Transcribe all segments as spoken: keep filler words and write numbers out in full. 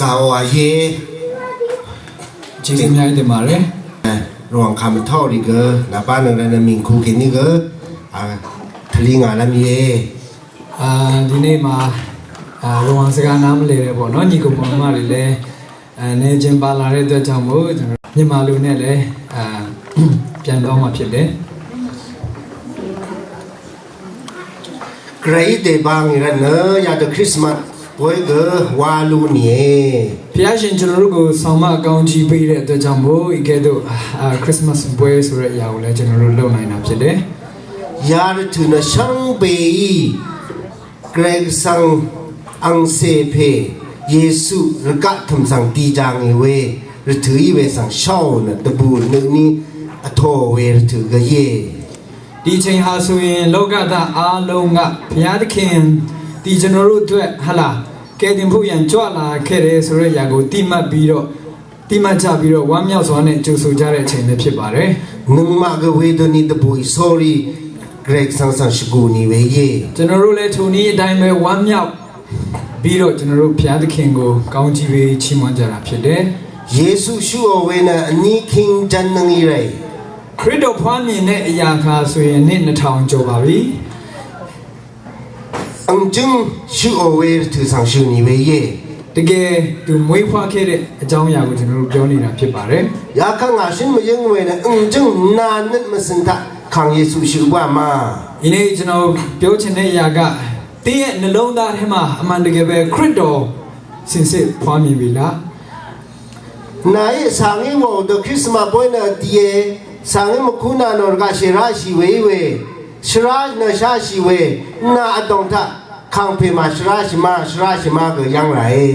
Zàò àìe. ကျေးဇူးအများကြီးတင်ပါတယ်။ Rvwàng kà mvtó rì gø, nàbá nøng rvnø mìngku kèní gø, a, tvlí ngà lv́m íe. အာ၊ ဒီနေ့မှာ၊ အာ၊ ရဝမ်စကားနားမလည်တဲ့ပေါ့နော်၊ ညီကောင်မောင်နှမတွေလည်း၊ အဲ၊ နည်းချင်းပါလာတဲ့အတွက်ကြောင့်မို့၊ ကျွန်တော်မြန်မာလိုနဲ့လည်း၊ အာ၊ ပြန်သွားမှာဖြစ်တယ်။ Gvray dèbà ngì rvt nø yadø Christmas bóy gø wa lú nìe. ဘုရားရှင်ကျွန်တော်တို့ကိုဆောင်မအကောင်းကြီးပေးတဲ့အတွက်ကြောင့်မို့၊ ဒီကဲ့သို့၊ အာ၊ Christmas ပွဲဆိုတဲ့အရာကိုလည်းကျွန်တော်တို့လုပ်နိုင်တာဖြစ်တယ်။ Yarvtø̀ nø shvngbeí Gvray Gvsvng angcè pè Yesu rvgaq tø̀m svng dì jàngì we rvtø̀ í we svng sháò nø dvbù nø ní vtōò we rvtø̀ gø íe. ဒီချိန်ဟာဆိုရင်လောကသားအားလုံးကဘုရားသခင်ဒီကျွန်တော်တို့အတွက်ဟလာကယ်တင်ဖို့ရန်ကြွလာခဲ့တယ်ဆိုတဲ့အရာကိုသိမှတ်ပြီးတော့သိမှတ်ကြပြီးတော့ဝမ်းမြောက်စွာနဲ့ကြိုဆိုကြတဲ့အချိန်လည်းဖြစ်ပါတယ်။ Nøngmaq gø wedø ní dvbù í sórí Gvray Gvsvng svng shvgù nì we íe. ကျွန်တော်တို့လည်းထိုနည်းအတိုင်းပဲဝမ်းမြောက်ပြီးတော့ကျွန်တော်တို့ဘုရားသခင်ကိုကောင်းကြီးပေးချီးမွမ်းကြတာဖြစ်တယ်။ Yesu shøtò we nø vní king jvn nøng í ràì. ခရစ်တော်ဖွားမြင်တဲ့အရာခါဆိုရင်နှစ်နှစ်ထောင်ကျော်ပါပြီ။ Àng jǿng shøtò we rvtø̀ svng shø̀ nì we íe. တကယ်သူမွေးဖွားခဲ့တဲ့အကြောင်းအရာကိုကျွန်တော်တို့ပြောနေတာဖြစ်ပါတယ်။ Yakaq ngà shǿn mvyǿng we nø àng jǿng nà nøt mvsø̀n taq Kàng Yesu shø̀ bǿà ma. ဒီနေ့ကျွန်တော်ပြောချင်တဲ့အရာကတင်းရဲ့နှလုံးသားထဲမှာအမှန်တကယ်ပဲခရစ်တော်စင်စစ်ဖွားမြင်ပြီလား။ Nàí sàngí wàò dø Christmas bóy nø dìe, sàngí mvkú nà nò rvgaq shèráshì we í we, shvrá nø sháshì we, nà vdòng taq kàngpè mà shvráshì ma, shvráshì ma gø yv́ng ràe.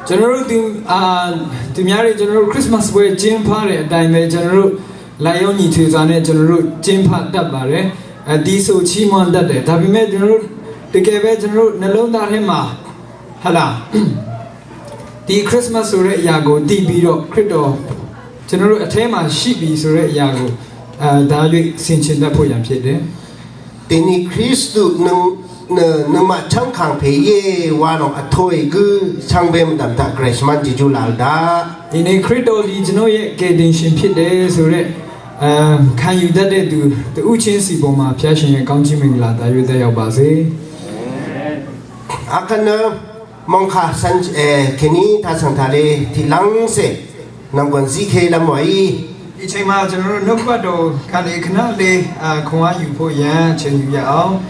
ကျွန်တော်တို့သူအာသူများတွေကျွန်တော်တို့ခရစ်စမတ်ပွဲကျင်းပတဲ့အတိုင်းပဲကျွန်တော်တို့လာရောက်ညီထွေစွာနဲ့ကျွန်တော်တို့ကျင်းပတတ်ပါတယ်။အဲဒီဆိုချီးမွမ်းတတ်တယ်။ဒါပေမဲ့ကျွန်တော်တို့တကယ်ပဲကျွန်တော်တို့နှလုံးသားထဲမှာဟလာဒီခရစ်စမတ်ဆိုတဲ့အရာကိုတည်ပြီးတော့ခရစ်တော်ကျွန်တော်တို့အထဲမှာရှိပြီဆိုတဲ့အရာကိုအဲဒါတွေ့ဆင်ခြင်တတ်ဖို့ရန်ဖြစ်တယ်။ Tení Kristu nøng nø nøngmaq chv́ng kàngpè íe wa lòng vtōì gǿ chv́ng bē mvdv̀m taq Gvray shvmán jejú lal daq. ဒီနေ့ခရစ်တော်သည်ကျွန်တော်ရဲ့ကယ်တင်ရှင်ဖြစ်တယ်ဆိုတဲ့အဲခံယူတတ်တဲ့သူတဦးချင်းစီပေါ်မှာဖျားရှင်ရဲ့ကောင်းချီးမင်္ဂလာသာရွေးသက်ရောက်ပါစေ။ Akvt nø mòngkà svng e kèní taq svng taq le tiq lv́ngcè nv̀mgwv̀n zíkèí lv́m wàí. ဒီချိန်မှာကျွန်တော်တို့နှုတ်ကပတ်တော်ကနေခဏလေးအာခွန်အားယူဖို့ရန်အချိန်ယူရအောင်။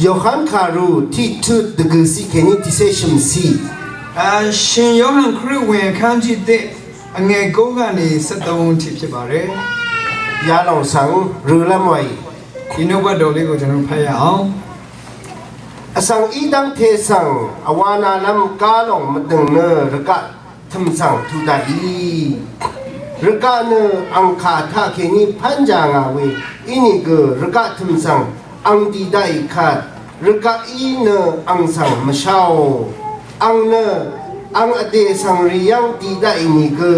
Yohan kàrú tiq tut dvgø̀ ciq kèní tiqcé shø̀m ciq. အာရှင်ယောဟန်ခရစ်ဝင်အခန်းကြီးသစ်အငယ်ကိုးကနေဆယ့်သုံးထိဖြစ်ပါတယ်။ Yalòng svng rø̄lv́m wàí. ဒီနှုတ်ကပတ်တော်လေးကိုကျွန်တော်ဖတ်ရအောင်။ Vsvng í dv́ngte svng vwanalv́m gálòng mvdø̀ng nø rvgaq tø̀m svng tuq daqì. Rvgaq nø ang kà taqkèní pv́njà ngà we ínìgø rvgaq tø̀m svng ang dì daqì kvt rvgaqí nø ang svng mvsháò. Ang nø ang vdè vsvngrì yv́ng dì daqì nìgø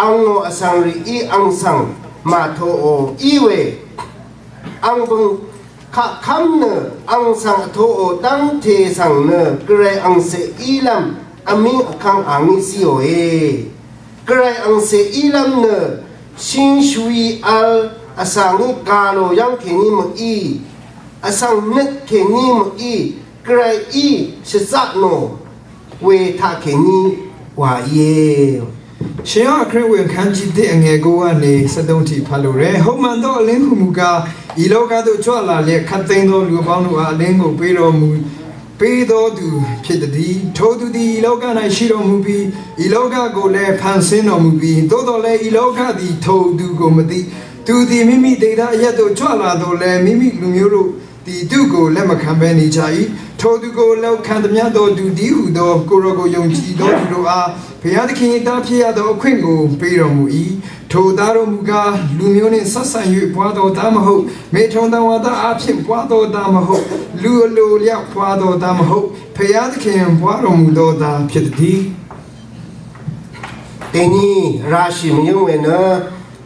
angò vsvngrìí ang svng màtoò í we. Ang bø̀ng kaq kv́m nø ang svng vtoò dv́ngte svng nø Gvray angcè ílv́m vmíng vkvng angí zíòe. Gvray angcè ílv́m nø shíngshúí v̄l vsvngí gà lò yv́ng kèní mø̀í vsvng nøt kèní mø̀í Gvrayí shvzaq nò we taqkèní wà íe. ရှင်ယောဟန်ခရစ်ဝင်ခန်းကြီးသစ်အငယ်ကိုကနေ73ထိဖတ်လို့ရတယ်။ ဟုတ်မှန်သောအလင်းဟုမူကား၊ ဤလောကသို့ကြွလာလျက်ခတ်သိမ်းသောလူအပေါင်းတို့အားအလင်းကိုပေးတော်မူပေးသောသူဖြစ်သည်။ ထိုသူသည်ဤလောက၌ရှိတော်မူပြီး၊ ဤလောကကိုလည်းဖန်ဆင်းတော်မူပြီး၊ သို့သော်လည်းဤလောကသည်ထိုသူကိုမသိ။ သူသည်မိမိဒေသအရပ်သို့ကြွလာသော်လည်းမိမိလူမျိုးတို့ သည်သူ့ကိုလက်မခံဘဲနေကြ၏။ ထိုသူကိုလက်ခံသမျှသောသူတည်းဟုသောကိုယ်တော်ကိုယုံကြည်သောသူတို့အားဘုရားသခင်၏သားဖြစ်ရသောအခွင့်ကိုပေးတော်မူ၏။ ထိုသားတော်မူကားလူမျိုးနှင့်ဆက်ဆံ၍ပွားသောသားမဟုတ်မေထုံတန်ဝါသားအဖြစ်ပွားသောသားမဟုတ်လူအလိုလျောက်ပွားသောသားမဟုတ်ဘုရားသခင်ပွားတော်မူသောသားဖြစ်သည်။ Tení rashì mvyǿng we nø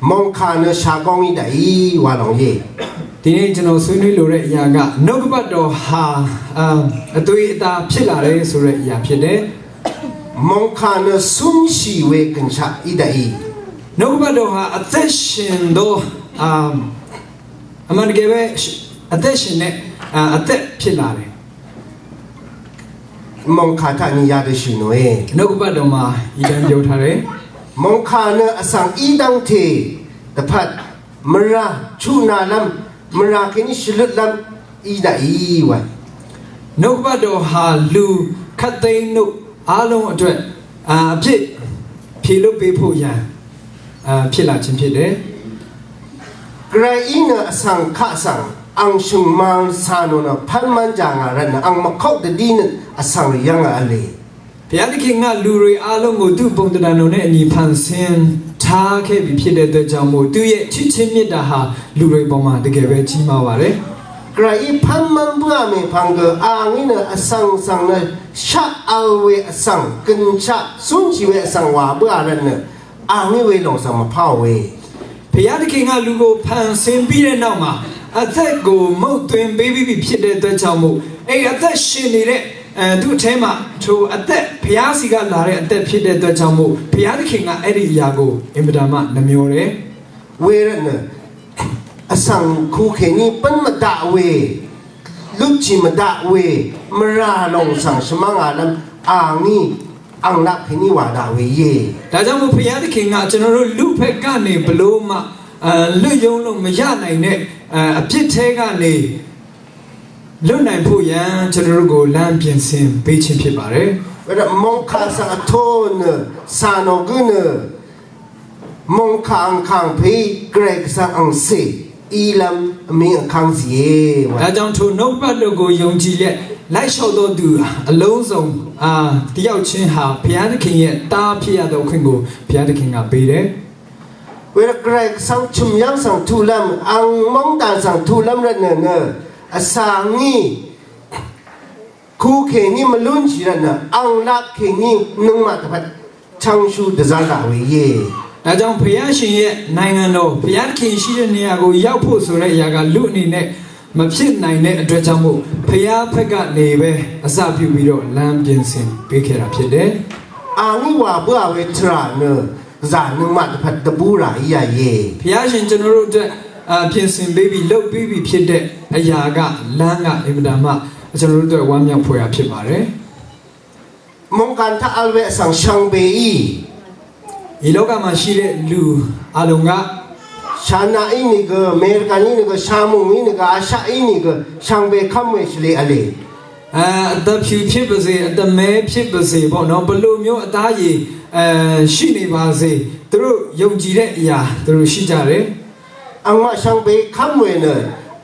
mòngkà nø shagóng í daqì wa lòng íe. ဒီနေ့ကျွန်တော်ဆွေးနွေးလိုတဲ့အရာကနှုတ်ကပတ်တော်ဟာအာအသွေးအသားဖြစ်လာတယ်ဆိုတဲ့အရာဖြစ်တယ် Mòngkà nø cúnshì we gø̀nshaq í daqì. နှုတ်ကပတ်တော်ဟာအသက်ရှင်သောအာအမှန်တကယ်ပဲအသက်ရှင်တဲ့အာအသက်ဖြစ်လာတယ် Mòngkà taq nì yadø shì nòe. နှုတ်ကပတ်တော်မှာဒီတိုင်းပြောထားတယ် Mòngkà nø vsvng í dv́ngte dvpvt mvrà chuqnàlv́m mvrà kèní shvløtlv́m í daqì wa. နှုတ်ကပတ်တော်ဟာလူခတ်သိမ်းတို့အားလုံးအတွက်အာအပြစ်ဖြေလွှတ်ပေးဖို့ရန်အာဖြစ်လာခြင်းဖြစ်တယ် Gvray í nø vsvng kaq svng ang shø̀ngmang cà nò nø pv́n mv́n jà ngà rvt nø ang mvkok dvdí nø vsvng rì yv́ng a v̄le. ဘုရားသခင်ကလူတွေအားလုံးကိုသူ့ပုံသဏ္ဍာန်တော်နဲ့အညီဖန်ဆင်းထားခဲ့ပြီဖြစ်တဲ့အတွက်ကြောင့်မို့သူ့ရဲ့ချစ်ခြင်းမေတ္တာဟာလူတွေပေါ်မှာတကယ်ပဲကြီးမားပါတယ်။ Gvray í pv́n mv́n bǿà mèpvng gø a ngí nø vsvng svng nø shaq vl we vsvng gø̀nshaq cúnshì we vsvng wà bǿà rvt nø a ngí we lòng svng mvpáò we. ဘုရားသခင်ကလူကိုဖန်ဆင်းပြီးတဲ့နောက်မှာအသက်ကိုမုတ်သွင်းပေးပြီးပြီဖြစ်တဲ့အတွက်ကြောင့်မို့အဲ့အသက်ရှင်နေတဲ့အဲသူ့အထဲမှာထိုအသက်ဘုရားစီကလာတဲ့အသက်ဖြစ်တဲ့အတွက်ကြောင့်မို့ဘုရားသခင်ကအဲ့ဒီအရာကိုအင်မတန်မှနှမျောတယ် Wervt nø vsvng ku kèní bǿn mvdaq we lutchì mvdaq we mvrà lòng svng shvmv́ng a lv́m a ngí ang lap kèní wà daq we íe. ဒါကြောင့်မို့ဘုရားသခင်ကကျွန်တော်တို့လူ့ဘက်ကနေဘလို့မှအဲလွတ်ရုံးလို့မရနိုင်တဲ့အဲအပြစ်ထဲကနေလွတ်နိုင်ဖို့ရန်ကျွန်တော်တို့ကိုလမ်းပြင်ဆင်ပေးခြင်းဖြစ်ပါတယ်။ Wervt mòngkà svng vtō nø cà nò gǿ nø mòngkà angkàng pè Gvray Gvsvng angcè í lv́m vmí vkv́ng zìe. ဒါကြောင့်ထိုနှုတ်ပတ်တော်ကိုယုံကြည်လျက်လိုက်လျှောက်သောသူအလုံးစုံအာတယောက်ချင်းဟာဘုရားသခင်ရဲ့တားဖြစ်ရသောခွင့်ကိုဘုရားသခင်ကပေးတယ်။ Wervt Gvray Gvsvng chø̀m yv́ng svng tuqlv́m ang móngdàn svng tuqlv́m rvt nø nø vsvng ngí ku kèní mvlúnshì rvt nø ang lap kèní nøngmaq dvpvt chvngshú dvzv́r daq we íe. ဒါကြောင့်ဘုရားရှင်ရဲ့နိုင်ငံတော်ဘုရားသခင်ရှိတဲ့နေရာကိုရောက်ဖို့ဆိုတဲ့အရာကလူအနေနဲ့မဖြစ်နိုင်တဲ့အတွက်ကြောင့်မို့ဘုရားဘက်ကနေပဲအစပြုပြီးတော့လမ်းပြင်ဆင်ပေးခဲ့တာဖြစ်တယ်။ A ngí wà bǿà we tvrà nø zà nøngmaq dvpvt dvbú rà í yà íe. ဘုရားရှင်ကျွန်တော်တို့အတွက်အာပြင်ဆင်ပေးပြီးလုပ်ပေးပြီးဖြစ်တဲ့အရာကလမ်းကအင်မတန်မှကျွန်တော်တို့အတွက်ဝမ်းမြောက်ဖွယ်ရာဖြစ်ပါတယ်။ Mòngkà taq vl we vsvng shvngbe í. ဒီလောကမှာရှိတဲ့လူအလုံးက Shana í nìgø, American í nìgø, Shamung í nìgø, Asha í nìgø, shvngbe kv́m we shvlē v̄le. အဲအသက်ဖြူဖြစ်ပါစေအသက်မဲဖြစ်ပါစေပေါ့နော်ဘယ်လိုမျိုးအသားအရည်အဲရှိနေပါစေသူတို့ယုံကြည်တဲ့အရာသူတို့ရှိကြတယ်။ Angmaq shvngbe kv́m we nø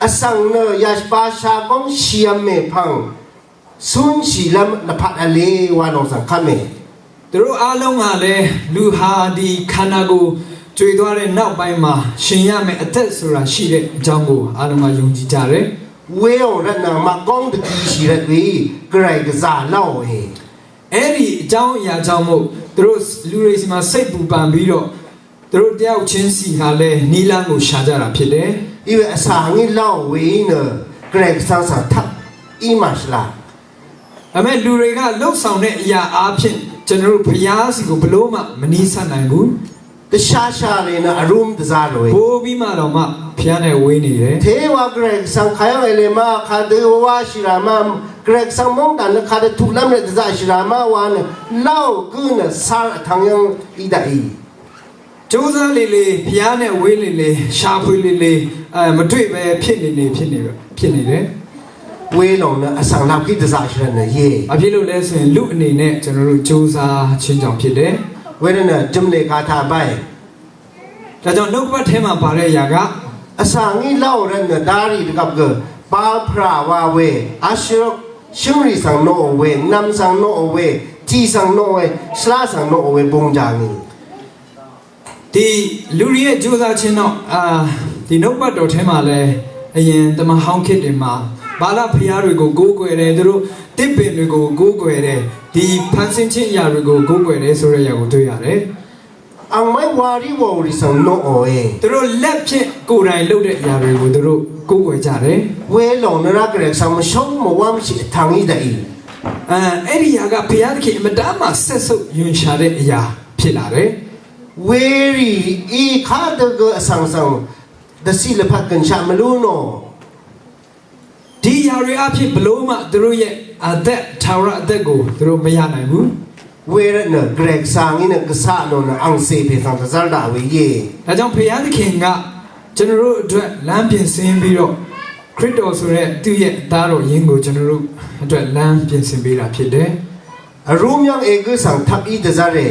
vsvng nø yashba shagóng shìvm mèpvng cúnshìlv́m lvpat v̄le wa lòng svng kv́me. သူတို့အားလုံးကလည်းလူဟာဒီခန္ဓာကိုယ်ကြွေသွားတဲ့နောက်ပိုင်းမှာရှင်ရမယ့်အသက်ဆိုတာရှိတဲ့အကြောင်းကိုအားလုံးကယုံကြည်ကြတယ်။ Weò rvtnø mvgóng dvgishì rvt we Gvray gvzà lóòe. အဲ့ဒီအကြောင်းအရာကြောင့်မို့သူတို့လူတွေစီမှာစိတ်ပူပန်ပြီးတော့သူတို့တယောက်ချင်းစီကလည်းနည်းလမ်းကိုရှာကြတာဖြစ်တယ်။ Iwe vsvng í lóò we í nø Gvray gvsvng svng tvp í màshvla. ဒါပေမဲ့လူတွေကလှုပ်ဆောင်တဲ့အရာအားဖြင့်ကျွန်တော်တို့ဘုရားစီကိုဘလို့မှမနီးစပ်နိုင်ဘူး။ Dvshashà lè nø vrúm dvzá ròe. ပိုပြီးမှတော့မှဘုရားနဲ့ဝေးနေတယ်။ Tewa Gvray gvsvng kayv́ng èlè ma kadø wáshì rà ma Gvray gvsvng móngdàn nø kadø tuqlv́m rè dvzaqshì rà ma wa nø láò gǿ nø sar vtvng yv́ng í daqì. ကြိုးစားလေလေဘုရားနဲ့ဝေးလေလေရှာဖွေလေလေအဲမတွေ့ပဲဖြစ်နေနေဖြစ်နေဖြစ်နေတယ်။ Welòng nø vsvng lap kí dvzaqshì rvt nø íe. ဘာဖြစ်လို့လဲဆိုရင်လူအနေနဲ့ကျွန်တော်တို့ကြိုးစားခြင်းကြောင့်ဖြစ်တယ်။ Wervt nø jø̀mlè kà taq báì. ဒါကြောင့်နှုတ်ကပတ်ထဲမှာပါတဲ့အရာက Vsvng í láò rvt nø darì dvgvp gø bal prà wa we vshvrøk shǿngrì svng noqò we nv̀m svng noqò we tì svng noqò we shvlá svng noqò we bung jàngì. ဒီလူတွေရဲ့ကြိုးစားခြင်းတော့အာဒီနှုတ်ပတ်တော်ထဲမှာလည်းအရင်တမန်ဟောင်းခေတ်တွေမှာဗာလဘုရားတွေကိုကိုးကွယ်တယ်သူတို့သစ်ပင်တွေကိုကိုးကွယ်တယ်ဒီဖန်ဆင်းခြင်းအရာတွေကိုကိုးကွယ်တယ်ဆိုတဲ့အရာကိုတွေ့ရတယ်။ Angmai wari wori svng noq oe. သူတို့လက်ဖြင့်ကိုယ်တိုင်လုပ်တဲ့အရာတွေကိုသူတို့ကိုးကွယ်ကြတယ်။ ဝေး lòng nara Gvray Gvsvng mvshóng mvwám shì vtvng í daqì. အဲအဲ့ဒီအရာကဘုရားသခင်အင်မတန်မှစက်ဆုပ်ရွံရှာတဲ့အရာဖြစ်လာတယ်။ Werì í kadø gø vsvng svng dvciq lvpat gønshaq mvlú nò. ဒီຢာတွေအဖြစ်ဘလို့မှသူတို့ရဲ့အသက်ထာဝရအသက်ကိုသူတို့မရနိုင်ဘူး။ Wervt nø Gvray Gvsvng í nø gvsaq nò nø angcè pè svng dvzv́r daq we íe. ဒါကြောင့်ဘုရားသခင်ကကျွန်တော်တို့အတွက်လမ်းပြင်ဆင်ပြီးတော့ခရစ်တော်ဆိုတဲ့သူ့ရဲ့သားတော်ရင်းကိုကျွန်တော်တို့အတွက်လမ်းပြင်ဆင်ပေးတာဖြစ်တယ်။ Vrúm yv́ng ègǿ svng tvp í dvzv́re.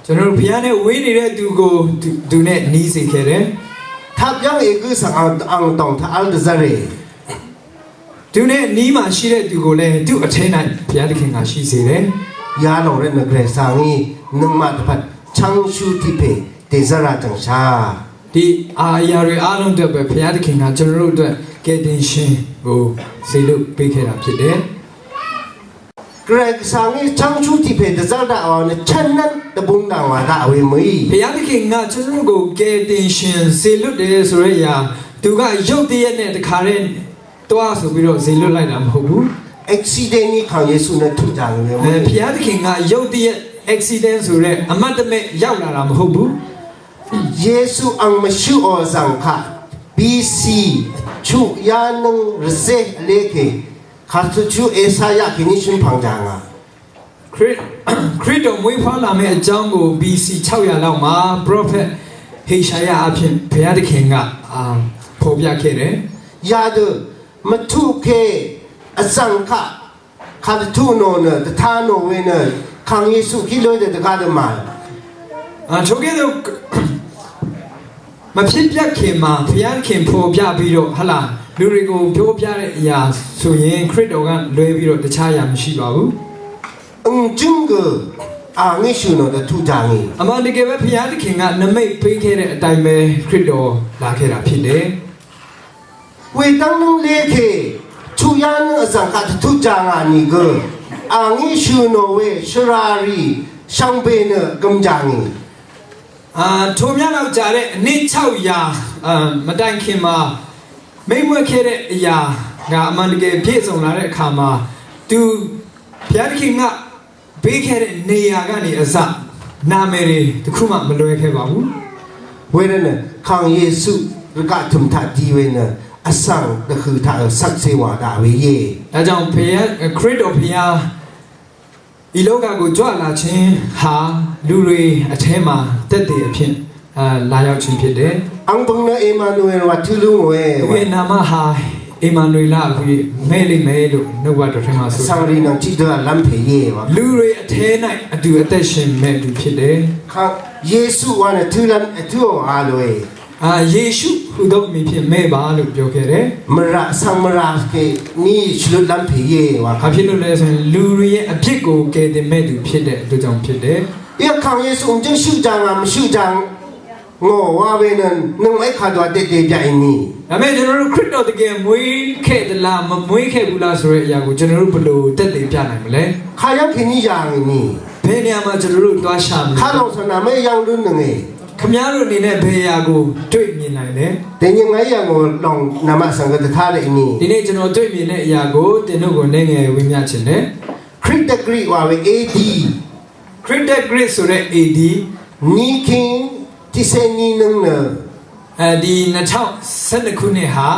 ကျွန်တော်တို့ဘုရားနဲ့ဝေးနေတဲ့သူကိုသူသူနဲ့နီးစေခဲ့တယ်။ Tvp yv́ng ègǿ svng ang ang tòng tvl dvzv́re. သူနဲ့နီးမှာရှိတဲ့သူကိုလည်းသူ့အထဲ၌ဘုရားသခင်ကရှိစေတယ်။ Yalòng rvt nø Gvray Gvsvng í nøngmaq dvpvt chv́ngshú tiq pè dèzv́ra jv̀ngshà. ဒီအာအရာတွေအားလုံးအတွက်ပဲဘုရားသခင်ကကျွန်တော်တို့အတွက်ကယ်တင်ရှင်ကိုစေလွှတ်ပေးခဲ့တာဖြစ်တယ်။ Gvray Gvsvng í chv́ngshú tiq pè dvzv́r daq wa nø chv́n nv́n dvbung dv̀ng wa daq we mø̀í. ဘုရားသခင်ကကျွန်တော်တို့ကိုကယ်တင်ရှင်စေလွှတ်တယ်ဆိုတဲ့အရာသူကရုတ်တရက်နဲ့တခါတည်းသွားဆိုပြီးတော့စေလွှတ်လိုက်တာမဟုတ်ဘူး။ Accident í Kàng Yesu nø tuq jàng we mø̀í. အဲဘုရားသခင်ကရုတ်တရက် accident ဆိုတဲ့အမှတ်တမဲ့ရောက်လာတာမဟုတ်ဘူး။ Yesu ang mvshøq ò zvng kaq B C chuq yá nǿng rvzé vlé kè kàtø chuq Esaya kèní shø̀n pv̀ng jàngà. ခရစ်ခရစ်တော်မွေးဖွားလာမယ့်အကြောင်းကို B C 600လောက်မှာ prophet ဟေရှာယအဖြစ်ဘုရားသခင်ကအာဖော်ပြခဲ့တယ်။ Yadø mvtuq kè vzv̀ng kaq kàdvtuq nò nø dvta nò we nø Kàng Yesu kí lóy dø dvgá dø màì. အာထိုကဲ့သို့မဖြစ်ပြခင်မှာဘုရားခင်ဖော်ပြပြီးတော့ဟလာလူတွေကိုပြောပြတဲ့အရာဆိုရင်ခရစ်တော်ကလွဲပြီးတော့တခြားအရာမရှိပါဘူး။ Ǹgjǿng gø àngí shø̀ nò dvtuq jàngì. အမှန်တကယ်ပဲဘုရားသခင်ကနမိတ်ပေးခဲ့တဲ့အတိုင်းပဲခရစ်တော်လာခဲ့တာဖြစ်တယ်။ Wedv́ng nǿng lekè chuq yá nǿng vzv̀ng kaq dvtuq jàngà nìgø àngí shø̀ nò we shvràrì shvngbe nø gøm jàngì. အာထိုများလောက်ကြာတဲ့အနည်း600အာမတိုင်ခင်မှာမိမ့ွက်ခဲ့တဲ့အရာကအမှန်တကယ်ပြည့်စုံလာတဲ့အခါမှာသူဘုရားသခင်ကပေးခဲ့တဲ့နေရာကနေအစနာမည်တွေတစ်ခုမှမလွဲခဲ့ပါဘူး။ Wervt nø Kàng Yesu rvgaq tø̀m taq di we nø vsv̀ng dvhø̀ taq svkse wà daq we íe. ဒါကြောင့်ဘုရားခရစ်တော်ဘုရား ဒီလောကကိုကြွလာခြင်းဟာလူတွေအထဲမှာသက်သေအဖြစ်အာလာရောက်ခြင်းဖြစ်တယ်။ Ang bøng nø Emmanuel wa tø̄lung we. သူရဲ့နာမဟာ Emmanuel အဖြစ်မဲ့လိမ့်မယ်လို့နှုတ်ကပတ်တော်ထဲမှာဆို Svng rì nvng tiqdø vlv́m pè íe wa. လူတွေအထဲ၌အတူအသက်ရှင်မဲ့သူဖြစ်တယ်။ Kàng Yesu wa nø tø̄lv́m vtǿò a lòe. အာယေရှုဟူသောအမည်ဖြင့်မဲ့ပါလို့ပြောခဲ့တယ်။ Mvrà svng mvrà kèní shvløt lv́m pè íe wa. ဘာဖြစ်လို့လဲဆိုရင်လူတွေရဲ့အပြစ်ကိုကယ်တင်မဲ့သူဖြစ်တဲ့အတွက်ကြောင့်ဖြစ်တယ်။ Yvkàng Yesu ǹjǿng shøq jàngà mvshøq jàng ngò wa we nø nøngmaq í kadø wa dèdè byaq í ni. ဒါပေမဲ့ကျွန်တော်တို့ခရစ်တော်တကယ်မွေးခဲ့သလားမမွေးခဲ့ဘူးလားဆိုတဲ့အရာကိုကျွန်တော်တို့ဘယ်လိုသက်သေပြနိုင်မလဲ။ Kayv́ng kèní yàng í ni. ဘယ်နေရာမှာကျွန်တော်တို့သွားရှာမလဲ။ Kalòng svng nà mé yv́ng lún nøngì. ခင်ဗျားတို့အနေနဲ့ဘယ်အရာကိုတွေ့မြင်နိုင်လဲ။ Dèní ngàí yv̀ngò lòng nvmaq svng gø dvtá rì ni. ဒီနေ့ကျွန်တော်တွေ့မြင်တဲ့အရာကိုသင်တို့ကိုနည်းငယ်ဝေမျှချင်တယ်။ Krit dvgriq wa we A D. ခရစ်တက္ကရာဇ်ဆိုတဲ့ A D. Ní kíng tiqcé ní nǿng nø အဲဒီနှစ်ထောင်ဆယ့်နှစ်ခုနှစ်ဟာ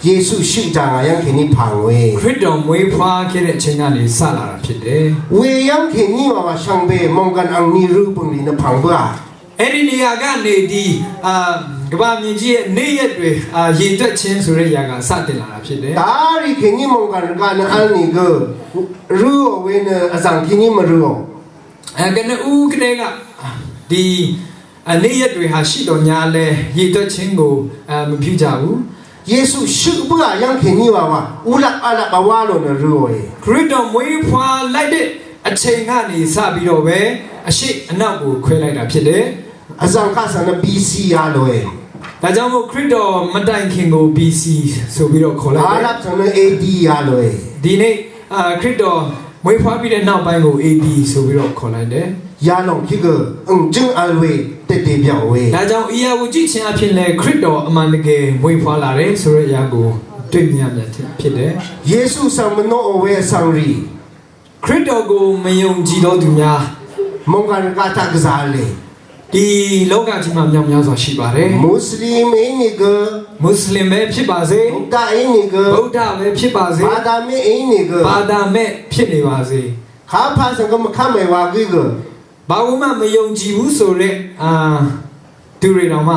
Yesu shøq jàngà yv́ng kèní pàng we. ခရစ်တော်မွေးဖွားခဲ့တဲ့အချိန်ကနေစလာတာဖြစ်တယ်။ We yv́ng kèní wa wa shvngbe mònggv̀n ang ni rø bø̀nglì nø pàng bǿà. အဲ့ဒီနေရာကနေဒီအာကမ္ဘာမြေကြီးရဲ့နေ့ရက်တွေအာရေတွက်ခြင်းဆိုတဲ့အရာကစတင်လာတာဖြစ်တယ်။ Tarì kèní mònggv̀n rvgaq nø vl nìgø røò we nø vzv̀ng kèní mvrøò. အဲကနဦးကတည်းကဒီအနေ့ရက်တွေဟာရှိတော်ညာလဲရေတွက်ခြင်းကိုအာမပြုကြဘူး။ Yesu shøq bǿà yv́ng kèní wa wa ulap alap wa lò nø røòe. ခရစ်တော်မွေးဖွားလိုက်တဲ့အချိန်ကနေစပြီးတော့ပဲအရှိအနောက်ကိုခွဲလိုက်တာဖြစ်တယ်။ Vzv̀ng kaq svng nø B C a lòe. ဒါကြောင့်မို့ခရစ်တော်မတိုင်ခင်ကို B C ဆိုပြီးတော့ခေါ်လိုက်တယ်။ Alap svng nø A D a lòe. ဒီနေ့အာခရစ်တော်မွေးဖွားပြီးတဲ့နောက်ပိုင်းကို A D ဆိုပြီးတော့ခေါ်လိုက်တယ်။ Yalòng kí gø ǹgjǿng vl we တည်တည်ပြောက်ဝေ ဒါကြောင့် အီယာဝူကြီးချင်းအဖြစ်နဲ့ ခရစ်တော်အမှန်တကယ်မွေးဖွားလာတယ်ဆိုတဲ့အရာကိုတွေ့မြင်ရမှာဖြစ်တယ်။ ယေရှု ဆံမနောအိုဝေအဆံရီ ခရစ်တော်ကိုမယုံကြည်သောသူများ မုန်ကရကတာကစားလေ ဒီလောကကြီးမှာမြောက်များစွာရှိပါတယ်။ မွတ်စလင်အင်းနေက မွတ်စလင်ပဲဖြစ်ပါစေ ဗုဒ္ဓအင်းနေက ဗုဒ္ဓပဲဖြစ်ပါစေ ဘာသာမင်းအင်းနေက ဘာသာမဲ့ဖြစ်နေပါစေ ခါဖာစံကမခမဲဝါဂိက ဘာကိုမှမယုံကြည်ဘူးဆိုတဲ့အာသူတွေတောင်မှ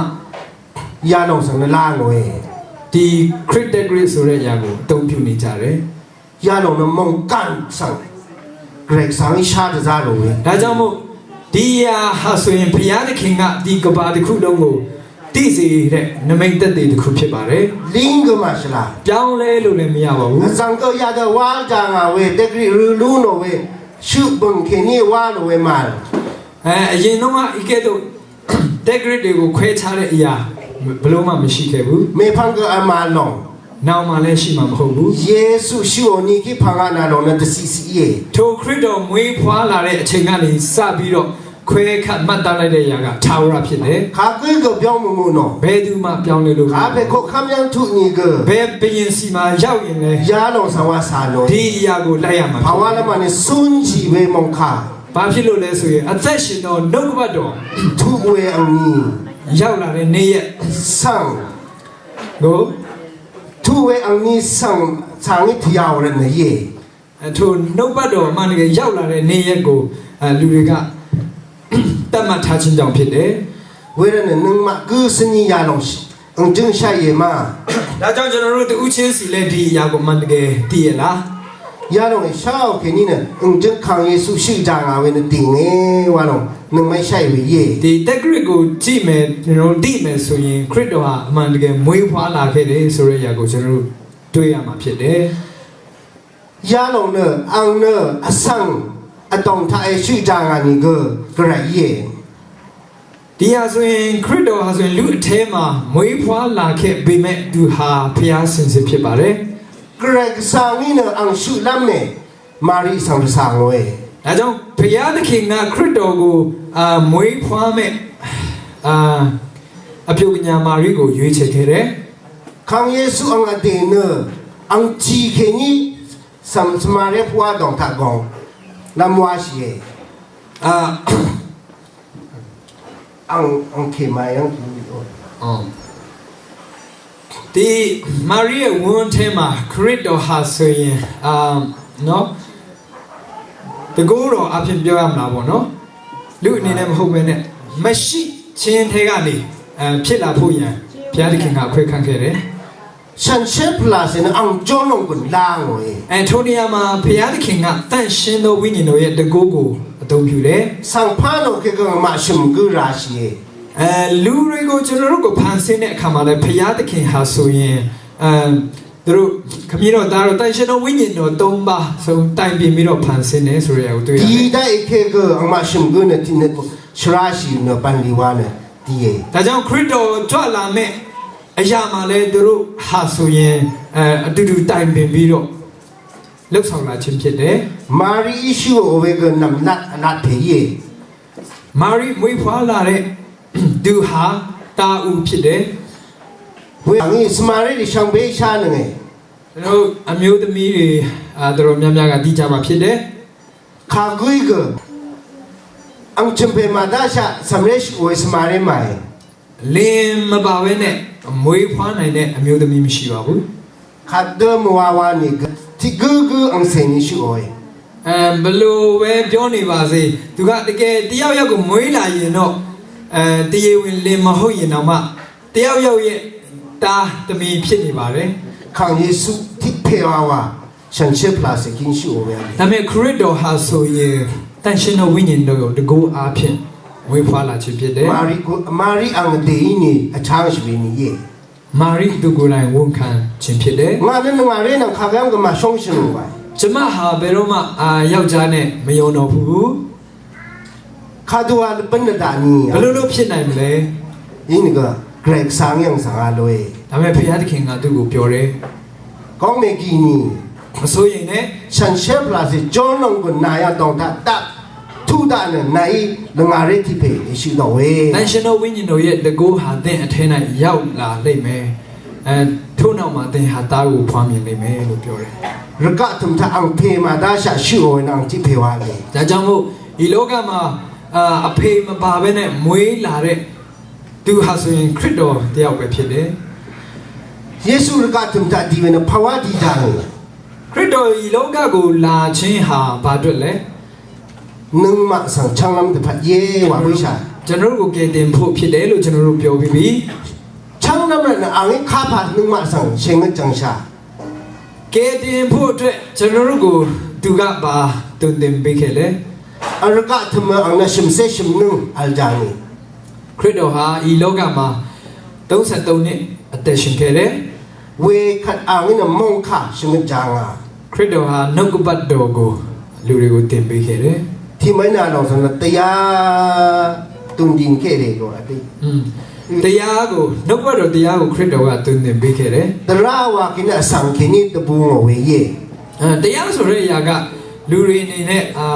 ရန်အောင်စံနလာငွေ ဒီခရစ်တက်ကရစ်ဆိုတဲ့အရာကိုအသုံးပြုနေကြတယ်။ ရန်အောင်နမုန်ကန်စံ ဂရိတ်စံရှာတစားလို့ဝေ ဒါကြောင့်မို့ဒီအရာဟာဆိုရင်ဘုရားသခင်ကဒီကမ္ဘာတစ်ခုလုံးကိုသိစေတဲ့နိမိတ်သက်သေတစ်ခုဖြစ်ပါတယ်။ လင်းကမရှလာ ပြောင်းလဲလို့လည်းမရပါဘူး။ အစံကရရတဲ့ဝါတန်ငါဝေတက်ကရစ်ရူလူနိုဝေရှုပ်ပင်ခင်နေဝါလိုဝေမာ အဲအရင်တော့မှအကဲ့သို့တက်ကရစ်တွေကိုခွဲခြားတဲ့အရာဘယ်လိုမှမရှိခဲ့ဘူး။ မေဖန်ကအမလောင် နောက်မှလည်းရှိမှာမဟုတ်ဘူး။ ယေရှုရှုအိုနီခိဖန်ကနာလောင်နဲ့တစီစီအေး ထိုခရစ်တော်မွေးဖွားလာတဲ့အချိန်ကနေစပြီးတော့ခွဲခတ်မှတ်သားလိုက်တဲ့အရာကထာဝရဖြစ်တယ်။ ခါကွေးကပြောင်းမငုံနော် ဘယ်သူမှပြောင်းလဲလို့မရ ခါ ဘူး။ ဖေခုတ်ခမ်းယံထူနီက ဘယ်ဘုရင်ဆီမှာရောက်ရင်လဲ ရန်အောင်စံဝါစာလို့ ဒီအရာကိုလိုက်ရမှာ ဘာဝါလမနဲ့စွန့်ကြည့်ဝေမုန်ခါ ဘာဖြစ်လို့လဲဆိုရင်အသက်ရှင်သောနှုတ်ကပတ်တော် ထူဝေအမီ ရောက်လာတဲ့နေ့ရက် စံ ကို ထူဝေအမီစံစံငိထျာဝရနယေ အထိုနှုတ်ကပတ်တော်အမှန်တကယ်ရောက်လာတဲ့နေ့ရက်ကိုအဲလူတွေကသတ်မှတ်ထားခြင်းကြောင့်ဖြစ်တယ်။ ဝေရနနုံမကုစနီယာလောင်အင်တင်ရှာယေမ ဒါကြောင့်ကျွန်တော်တို့တဦးချင်းစီလည်းဒီအရာကိုအမှန်တကယ်သိရလား။ ယာလောင်ရှောက်ခင်နီနအင်တင်ခံယေရှုရှိတန်ငါဝေနတင်ငေဝါလောင်နမရှာဝေယေ ဒီတက်ကရစ်ကိုကြည့်မယ်ကျွန်တော်တို့သိမယ်ဆိုရင်ခရစ်တော်ဟာအမှန်တကယ်မွေးဖွားလာခဲ့တယ်ဆိုတဲ့အရာကိုကျွန်တော်တို့တွေ့ရမှာဖြစ်တယ်။ ယာလောင်နအင်နအစံအတောင်ထါအရှိတန်ငါနီကကရယေ ဒီဟာဆိုရင်ခရစ်တော်ဟာဆိုရင်လူအထဲမှာမွေးဖွားလာခဲ့ပေမဲ့သူဟာဖျားစင်စစ်ဖြစ်ပါတယ်။ ကရကစံနီနအင်ရှုလမ်းမေမာရိစံတစံဝေ ဒါကြောင့်ဘုရားသခင်ကခရစ်တော်ကိုအာမွေးဖွားမဲ့အာအပြုကညာမာရိကိုရွေးချယ်ခဲ့တယ်။ ခံယေရှုအင်အတေနအင်ချီခေနီ Sam- Samaria pua dong tak gong. Lam wa shi e. အာ Ang ang ke mai ang ki o. အော်ဒီမာရိရဲ့ဝမ်းထဲမှာခရစ်တော်ဟာဆိုရင်အာနော်တကူတော်အဖြစ်ပြောရမှာပေါ့နော်လူအနေနဲ့မဟုတ်ဘဲနဲ့မရှိခြင်းထဲကနေအဲဖြစ်လာဖို့ရန်ဘုရားသခင်ကအခွင့်ခံခဲ့တယ်။ Shan she pla se na ang jolong kun lang o e. အဲထိုနေရာမှာဘုရားသခင်ကတန်ရှင်းသောဝိညာဉ်တော်ရဲ့တကူကိုအသုံးပြုတယ်။ Sang pa no ke ka ma shim gu ra shi e. အဲလူတွေကိုကျွန်တော်တို့ကိုဖန်ဆင်းတဲ့အခါမှာလည်းဘုရားသခင်ဟာဆိုရင်အဲသူတို့ခမည်းတော်သားတော်တန်ရှင်းသောဝိညာဉ်တော်သုံးပါးဆုံးတိုင်ပင်ပြီးတော့ဖန်ဆင်းတယ်ဆိုတဲ့အရာကိုတွေ့ရတယ်။ Di da e ke ke ang ma shim gu na ti ne shra shi no pan li wa ne. ဒီရဲ့ ဒါကြောင့်ခရစ်တော်ကြွလာမဲ့အရာမှာလည်းသူတို့ဟာဆိုရင်အဲအတူတူတိုင်ပင်ပြီးတော့လှုပ်ဆောင်လာခြင်းဖြစ်တယ်။ Mari ishu o we ge nam lat lat pe ye. မာရိမွေးဖွားလာတဲ့သူဟာတာအူဖြစ်တယ်။ We ang is mari di shang be sha ne. ကျွန်တော်အမျိုးသမီးတွေအာတော်တော်များများကသိကြမှာဖြစ်တယ်။ Kagui ge ang chimpe madasha samresh o is mari mai. လင်မပါဘဲနဲ့မွေးဖွားနိုင်တဲ့အမျိုးသမီးမရှိပါဘူး။ Kagde mwawa ni ge ti gugu ang seni shi o. အဲဘလို့ပဲပြောနေပါစေသူကတကယ်တယောက်ယောက်ကိုမွေးလာရင်တော့အဲတရားဝင်လင်မဟုတ်ရင်တောင်မှတယောက်ယောက်ရဲ့တာသမီးဖြစ်နေပါတယ်။ Kang Yesu ti pewawa. Shanshe plastic kin shi o ya. ဒါပေမဲ့ခရစ်တော်ဟာဆိုရင်တန်ရှင်းသောဝိညာဉ်တော်ကိုတကူအားဖြင့်မွေးဖွားလာခြင်းဖြစ်တယ်။ Mari ku Mari ang de ini a chang shi ni ye. မာရိသူကိုယ်တိုင်ဝန်ခံခြင်းဖြစ်တယ်။ Nga ne nga re na ka ga ga ma shong shi lo wa. ကျွန်မဟာဘယ်တော့မှအာယောက်ျားနဲ့မယုံတော့ဘူး။ Ka du wa le pen da ni. ဘယ်လိုလုပ်ဖြစ်နိုင်မလဲ။ Ini ga Grek sang yang sang a lo e. ဒါပေမဲ့ဘုရားသခင်ကသူ့ကိုပြောတယ်။ Kong me ki ni. မစိုးရိမ်နဲ့။ Shanshe plastic jong nong gu na ya dong ta ta. တုဒၣ်နၢၣ် နၢၣ်လငၢၢ်ရ့ထိၣ်ဖျၢၣ် ယရှုၵ်ၢ်ဒၣ်ဝဲ သန့်ရှင်းသောဝိညာဉ်တော်ရဲ့တန်ခိုးဟာသင့်အထဲ၌ရောက်လာလိမ့်မယ်။ အဲထို့နောက်မှာသင်ဟာသားကိုဖွားမြင်လိမ့်မယ်လို့ပြောတယ်။ ရကၣ်ထုမ်ထၣ် ဢၢင်ၣ်ဖျၢၣ်မတၤသ့ၣ် ရှုၵ်ၢ်ဝဲ ၼၢၣ် အၢင်ၣ် ထိၣ်ဖျၢၣ်ဝဲ လီ ဒါကြောင့်မို့ဒီလောကမှာအာအဖေမပါဘဲနဲ့မွေးလာတဲ့သူဟာဆိုရင်ခရစ်တော်တယောက်ပဲဖြစ်တယ်။ ယေရှု ရကၣ်ထုမ်ထၣ် ဒံးဝဲန့ၣ် ဖဝါဒံးတၢ်န့ၣ် ခရစ်တော်ဒီလောကကိုလာခြင်းဟာဘာအတွက်လဲ။ နုင်မးသင် ဆၢင်းလမ်းတဖၣ် ယဲဝဲ ဝိၢ်ရှၢၣ် ကျွန်တော်တို့ကိုကယ်တင်ဖို့ဖြစ်တယ်လို့ကျွန်တော်တို့ပြောပြီးပြီ။ ဆၢင်းလမ်းလၢ အၢင်ၣ် ခါဖး နုင်မးသင် ရှဲငိုတ် ကၢင်သၢ် ကယ်တင်ဖို့အတွက်ကျွန်တော်တို့ကိုသူကဘာသွန်သင်ပေးခဲ့လဲ။ အရကၣ်ထုမ် အၢင်ၣ် နၢၣ် ရှုမ်သဲ ရှုမ်နုင် အလ် ဒၣ်န့ၣ် ခရစ်တော်ဟာဒီလောကမှာသုံးဆယ့်သုံးနှစ်အသက်ရှင်ခဲ့တယ်။ ဝဲခတ် အၢင်ၣ် နၢၣ် မွင်ခါ ရှုမ် ကၢင်သၢ် ခရစ်တော်ဟာနှုတ်ကပတ်တော်ကိုလူတွေကိုသင်ပေးခဲ့တယ်။ ထံၣ်မၢ်နၢၣ် လီၤသၢၣ် နၢၣ် တရားသွန်သင်ခဲ့တယ်လို့ အသ့ တရားကိုနှုတ်ကပတ်တော်တရားကိုခရစ်တော်ကသွန်သင်ပေးခဲ့တယ်။ သရၣ်ဝဲက့ၤန့ၣ် အသၣ်က့ၤန့ၣ် တပူၤ ငိုဝဲ ယဲ အဲတရားဆိုတဲ့အရာကလူတွေအနေနဲ့အာ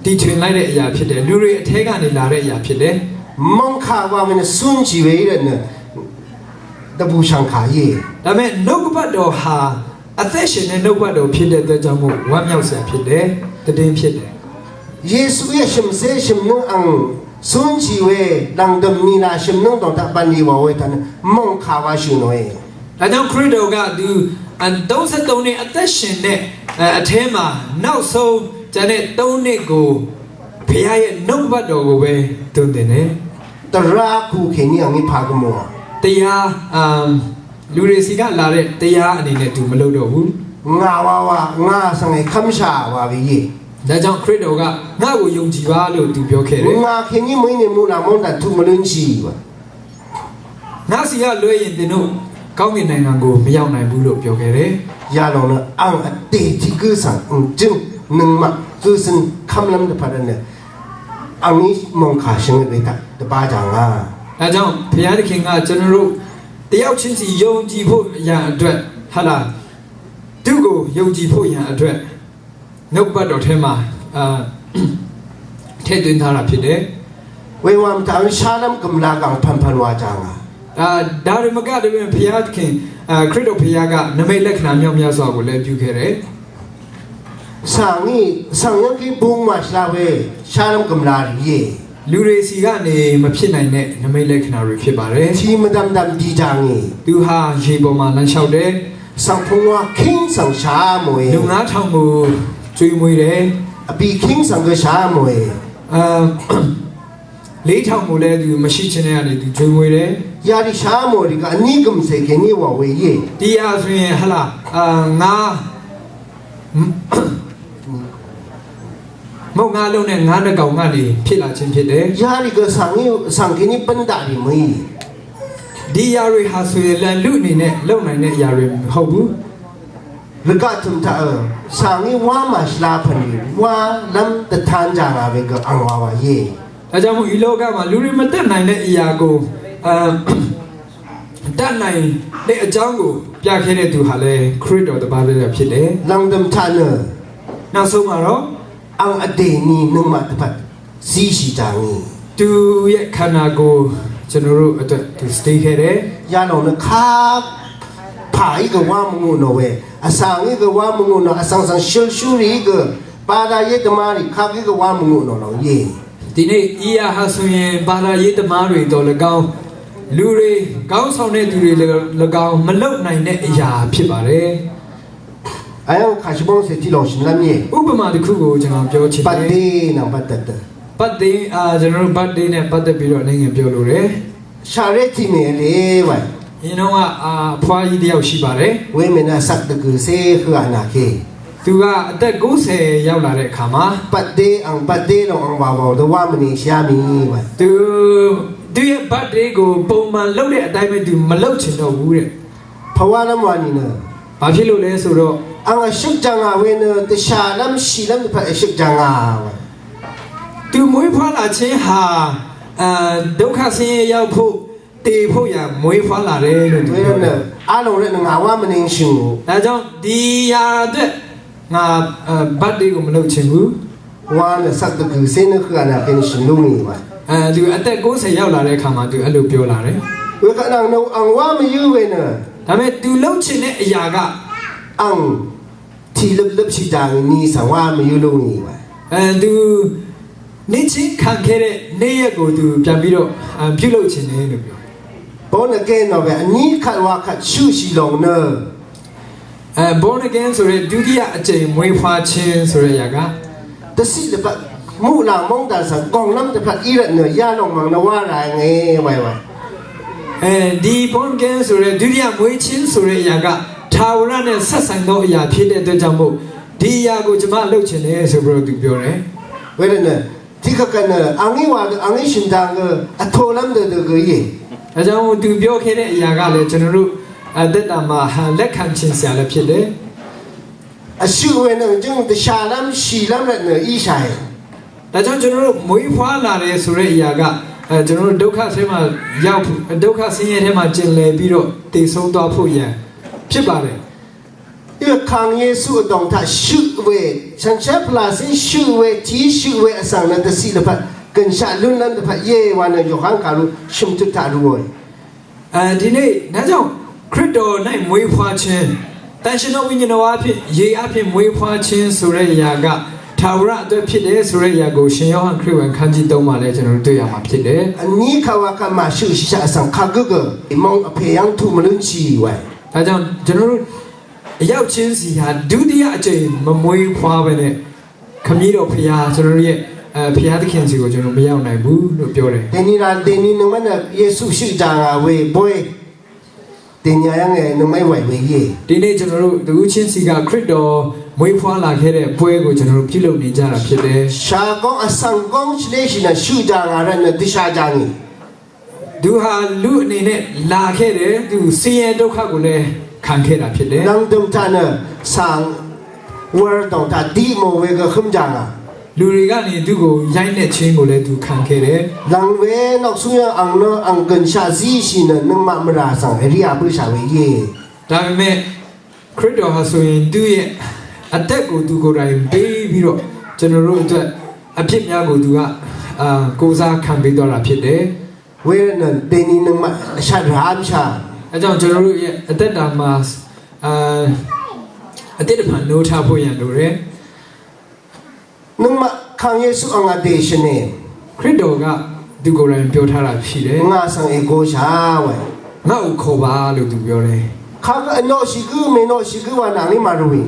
တီထွင်လိုက်တဲ့အရာဖြစ်တယ်။ လူတွေအထဲကနေလာတဲ့အရာဖြစ်တယ်။ မွင်ခါဝဲ မ့ၢ်နၢၣ် သွန်သင်ဝဲ ယဲ နၢၣ် တပူၤသၣ်ခါ ယဲ ဒါပေမဲ့နှုတ်ကပတ်တော်ဟာအသက်ရှင်တဲ့နှုတ်ကပတ်တော်ဖြစ်တဲ့အတွက်ကြောင့်မို့ဝမ်းမြောက်စရာဖြစ်တယ်။ သတင်းဖြစ်တယ်။ ယေရှု ယဲ ရှုမ်သဲ ရှုမ်နုင် အၢင်ၣ် သွန်သင်ဝဲ လင်တမံၤလၢ ရှုမ်နုင် ဒီး တၢ်ပၢၢ် ယဲဝဲ ဝဲတၢ်န့ၣ် မွင်ခါဝဲ ရှုၢ် နၢၣ် ဝဲ ဒါကြောင့်ခရစ်တော်ကသူအသုံးဆယ့်သုံးနှစ်အသက်ရှင်တဲ့အအဲအထဲမှာနောက်ဆုံးကျန်တဲ့သုံးနှစ်ကိုဘုရားရဲ့နှုတ်ကပတ်တော်ကိုပဲသွန်သင်တယ်။ သရၣ်ကူၣ်က့ၤန့ၣ် အၢင်ၣ် ဖးကမူၣ် တရားအာလူတွေဆီကလာတဲ့တရားအနေနဲ့သူမလုပ်တော့ဘူး။ ငါဝဲဝဲ ငါသၣ်က့ၤ ခမ်းသၣ်ဝဲ ဝဲ ယဲ ဒါကြောင့်ခရစ်တော်ကငါ့ကိုယုံကြည်ပါလို့သူပြောခဲ့တယ်။ ငါက့ၤန့ၣ် မွဲန့ၣ် မူၢ်လၢ်မူၢ်တၢ် ထူၣ်မလွင်းသံ ဝဲ ငါ့ဆီကလွဲရင်သင်တို့ကောင်းကင်နိုင်ငံကိုမရောက်နိုင်ဘူးလို့ပြောခဲ့တယ်။ ယၤလီၤနၢၣ် အၢင်ၣ် အတ့ၢ်ထံကုသၣ် အၢင်ၣ် ကၠိ နုင်မး ကုသၣ် ခမ်းလမ်းတဖၣ်ဒၣ်န့ၣ် အၢင်ၣ် မွင်ခါ ရှဲငိုတ် ဝဲတၢ် တဘၣ်တၢ် ငါ ဒါကြောင့်ဘုရားသခင်ကကျွန်တော်တို့တယောက်ချင်းစီယုံကြည်ဖို့ရန်အတွက်ဟာလားသူ့ကိုယုံကြည်ဖို့ရန်အတွက်နှုတ်ကပတ်တော်ထဲမှာအာထည့်သွင်းထားတာဖြစ်တယ်။ ဝဲဝဲမတၤ သျၢမ်းကမလါ ကၢင်ဖၢၣ်ဖၢၣ် ဝဲတၢ် ငါ အာဒါရမကတမင်ဘုရားသခင်အာခရစ်တော်ဘုရားကနမိတ်လက္ခဏာမြောက်များစွာကိုလည်းပြုခဲ့တယ်။ သၣ်က့ၤ သၣ်က့ၤ ဘုံမးသျၢမ်းဝဲ သျၢမ်းကမလါ ရံ ယဲ လူတွေဆီကနေမဖြစ်နိုင်တဲ့နမိတ်လက္ခဏာတွေဖြစ်ပါတယ်။ ထံမတမ်တမ် ဒံးတၢ် ငါ သူဟာရေပေါ်မှာလမ်းလျှောက်တယ်။ သၣ်ဖိဝါ ခံသၣ် သျၢမ်းဝဲ လူငါးထောင်ကိုကျွေးမွေးတယ်။ အပံၣ် ခံသၣ် ကၢ သျၢမ်းဝဲ အာလေးထောင်ကိုလည်းသူမရှိခြင်းနဲ့ကနေသူကျွေးမွေးတယ်။ ယၤဒ် သျၢမ်းဝဲ ဒ်က အနံၣ်ကမ်စဲး က့ၤန့ၣ် ဝဲ ဝဲ ယဲ ဒီဟာဆိုရင်ဟလာအာငါး မုန့်ငါးလုံးနဲ့ငါးနှစ်ကောင်ကနေဖြစ်လာခြင်းဖြစ်တယ်။ ယၤဒ်က သၣ်က့ၤ သၣ်က့ၤန့ၣ် ပၼ်တၢ် ရံ မ့ၢ် ဒီအရာတွေဟာဆိုရင်လည်းလူအနေနဲ့လုပ်နိုင်တဲ့အရာတွေမဟုတ်ဘူး။ ရကၣ်ထုမ်ထၣ် အၢ သၣ်က့ၤ ဝါမးသျၢမ်း ဖဲန့ၣ် ဝါလမ်းတထၢၣ် တၢ် ငါ ဝဲ က အၢင်ၣ် ဝဲ ဝဲ ယဲ ဒါကြောင့်မို့ဒီလောကမှာလူတွေမတတ်နိုင်တဲ့အရာကိုအာတတ်နိုင်တဲ့အကြောင်းကိုပြခဲ့တဲ့သူဟာလည်းခရစ်တော်တစ်ပါးပဲဖြစ်တယ်။ လင်တမ်ထၣ် နၢၣ် နောက်ဆုံးမှာတော့ အၢင်ၣ် အတ့ၢ်န့ၣ် နုင်မးတဖၣ် သံသံတၢ် ငါ သူ့ရဲ့ခန္ဓာကိုယ်ကျွန်တော်တို့အတွက်သူစတေးခဲ့တယ်။ ယၤလီၤနၢၣ် ခါဖး အံၤ က ဝါမငိုၣ် နီၢ် ဝဲ အသၣ်က့ၤ က ဝါမငိုၣ် နီၢ် အသၣ်သၣ် ရှုၢ်ရှုၢ် ရံ က ဘၤရၤ ယဲတမါ ရံ ခါက့ၤ က ဝါမငိုၣ် နီၢ် လီၤ ယဲ ဒီနေ့ဒီအရာဟာဆိုရင်ဘာသာရေးသမားတွေသော်လည်းကောင်းလူတွေခေါင်းဆောင်တဲ့သူတွေလည်းကောင်းမလုပ်နိုင်တဲ့အရာဖြစ်ပါတယ်။ အၢင်ၣ် ခါ သၢဘီၣ်သၢ ထံလီၤ သၢလမ်း ယဲ ဥပမာတစ်ခုကိုကျွန်တော်ပြောချင်တယ်။ ဘတ်ဒေး နၢၣ် ဘတ်တၢ်တၢ် ဘတ်ဒေးအာကျွန်တော်တို့ဘတ်ဒေးနဲ့ပတ်သက်ပြီးတော့အနည်းငယ်ပြောလိုတယ်။ သရၣ်ထံၣ်မ့ၢ်လၢဝဲ အရင်တုန်းကအာအဖွားကြီးတစ်ယောက်ရှိပါတယ်။ ဝဲမ့ၢ်နၢၣ် သၢၣ်တကုၢ်သၢ ဃုအနၢ်က့ သူကအသက်ကိုးဆယ်ရောက်လာတဲ့အခါမှာ ဘတ်ဒေး အၢင်ၣ် ဘတ်ဒေး လီၤ အၢင်ၣ် ဝဲ ဝဲ တဝါမနုၤ သျၢမ်း မံၤ ဝဲ သူသူ့ရဲ့ဘတ်ဒေးကိုပုံမှန်လုပ်တဲ့အတိုင်းပဲသူမလုပ်ချင်တော့ဘူးတဲ့။ ဖဝါလမ်း ဝဲ နံၤ နၢၣ် ဘာဖြစ်လို့လဲဆိုတော့ အၢင်ၣ် အသျုပ်ၸၢင်ၣ် ဝဲ နၢၣ် တသျၢမ်း သံလမ်း တဖၣ် အသျုပ်ၸၢင်ၣ် ဝဲ သူမွေးဖွားလာခြင်းဟာအာဒုက္ခဆင်းရဲရောက်ဖို့တည်ဖို့ရန်မွေးဖွားလာတယ်လို့သူပြောတယ်။ အါလီၤလၢနငါဝါမနုၤ သျုပ် ဒါကြောင့်ဒီရာအတွက်ငါအာဘတ်ဒေးကိုမလုပ်ချင်ဘူး။ ဝါနသတ်တဂုစေနုခရနၢ်ကင်းရှင်လူမီဝါ အဲသူအသက်ကိုးဆယ်ရောက်လာတဲ့အခါမှာသူအဲ့လိုပြောလာတယ် ဝေကနံနုအံဝါမယုဝေန ဒါပေမဲ့သူလှုပ်ချင်တဲ့အရာက အံထီလပ်လပ်ရှိတံနီသံဝါမယုလူမီဝါ အဲသူနေ့ချင်းခံခဲ့တဲ့နေ့ရက်ကိုသူပြန်ပြီးတော့အဲပြုလုပ်ချင်တယ်လို့ပြောတယ် ဘောနကဲနော်ပဲအနီးခတ်ဝါခတ်ရှုရှိလောင်န အဲ born again ဆိုတဲ့ဒုတိယအကြိမ်မွေးဖွားခြင်းဆိုတဲ့အရာက တသိလပတ်မူလာမုန်တန်ဆန်ကောင်းလမ်းတစ်ဖက်အီရတ်နော်ရလောင်မင်နဝါရငယ်ဝဲဝဲ အဲဒီ born again ဆိုတဲ့ဒုတိယမွေးခြင်းဆိုတဲ့အရာကထာဝရနဲ့ဆက်ဆိုင်သောအရာဖြစ်တဲ့အတွက်ကြောင့်မို့ဒီအရာကိုကျွန်မလုပ်ချင်တယ်ဆိုပြီးတော့သူပြောတယ် ဝဲနဲ့ဒီကကနအငိဝါအငိရှင်တန်ကအထောလမ်းတဲ့ကရေ အဲကြောင့်မို့သူပြောခဲ့တဲ့အရာကလည်းကျွန်တော်တို့အသက်တာမှာလက်ခံချင်စရာလည်းဖြစ်တယ် အရှုဝဲနဲ့ကျင်းတရှာလမ်းရှီလမ်းနဲ့နော်အီဆိုင် ဒါကြောင့်ကျွန်တော်တို့မွေးဖွားလာတယ်ဆိုတဲ့အရာကအဲကျွန်တော်တို့ဒုက္ခထဲမှာရောက်ဒုက္ခဆင်းရဲထဲမှာကျင်လည်ပြီးတော့တည်ဆုံးသွားဖို့ရန်ဖြစ်ပါတယ် ဒီခံယေရှုအတော်ထရှုဝဲဆန်ချက်ပလာစရှုဝဲတီရှုဝဲအဆောင်နဲ့တသိလပတ်ကင်ရှာလွန်းလမ်းတစ်ဖက်ယေဝါနဲ့ယောဟန်ကာလူရှုံတုတ်တာရူဝဲ အဲဒီနေ့ဒါကြောင့်ခရစ်တော်၌မွေးဖွားခြင်းတန်ရှင်သောဝိညာဉ်တော်အဖြစ်ရေအဖြစ်မွေးဖွားခြင်းဆိုတဲ့အရာကထာဝရအတွက်ဖြစ်တယ်ဆိုတဲ့အရာကိုရှင်ယောဟန်ခရစ်ဝင်ခန်းကြီးသုံးမှာလည်းကျွန်တော်တို့တွေ့ရမှာဖြစ်တယ် အနီးခါဝါကမှရှုရှာအဆောင်ခါဂုကမောင်အဖေယံထူမလွန်းချီဝဲ ဒါကြောင့်ကျွန်တော်တို့အရောက်ချင်းစီဟာဒုတိယအကြိမ်မမွေးဖွားပဲနဲ့ခမည်းတော်ဖခင်ကျွန်တော်တို့ရဲ့အဲဖခင်သခင်စီကိုကျွန်တော်မရောက်နိုင်ဘူးလို့ပြောတယ် ဒဲနီရာဒဲနီနုမနယေရှုရှုကြငါဝဲဘွဲဒဲနီရာငယ်နမဝဲဝဲယေ ဒီနေ့ကျွန်တော်တို့တဦးချင်းစီကခရစ်တော်မွေးဖွားလာခဲ့တဲ့ပွဲကိုကျွန်တော်တို့ပြုလုပ်နေကြတာဖြစ်တယ် ရှာကောင်းအဆောင်ကောင်းချလေရှိနရှုကြငါရနတရှာကြငီ သူဟာလူအနေနဲ့လာခဲ့တယ်သူဆင်းရဲဒုက္ခကိုလည်းခံခဲ့တာဖြစ်တယ် နံဒုံတနဆံဝရတောင်တဒီမောဝဲကခမ်ကြငါ လူတွေကနေသူ့ကိုရိုက်နှက်ခြင်းကိုလည်းသူခံခဲ့တယ် လံဝဲနောက်ဆုံးရအောင်နော်အင်္ဂန်ရှာဇီရှိနနမမရာဆောင်အရိယာပုရှာဝဲယေ ဒါပေမဲ့ခရစ်တော်ဟာဆိုရင်သူ့ရဲ့အသက်ကိုသူကိုယ်တိုင်ပေးပြီးတော့ကျွန်တော်တို့အတွက်အပြစ်များကိုသူကအာကိုယ်စားခံပေးသွားတာဖြစ်တယ် ဝဲနတေနီနမအရှာရဟမ်ရှာ အဲကြောင့်ကျွန်တော်တို့ရဲ့အသက်တာမှာအာအသစ်တစ်ဖန်နိုးထဖို့ရန်လိုတယ် နမခံယေရှုအင်္ဂတေရှနေ ခရစ်တော်ကသူကိုယ်တိုင်ပြောထားတာရှိတယ် ငါဆောင်အကိုရှာဝဲ ငါ့ကိုခေါ်ပါလို့သူပြောတယ် ခါကအနောရှိကူမေနောရှိကူဝါနာလီမာရဝီ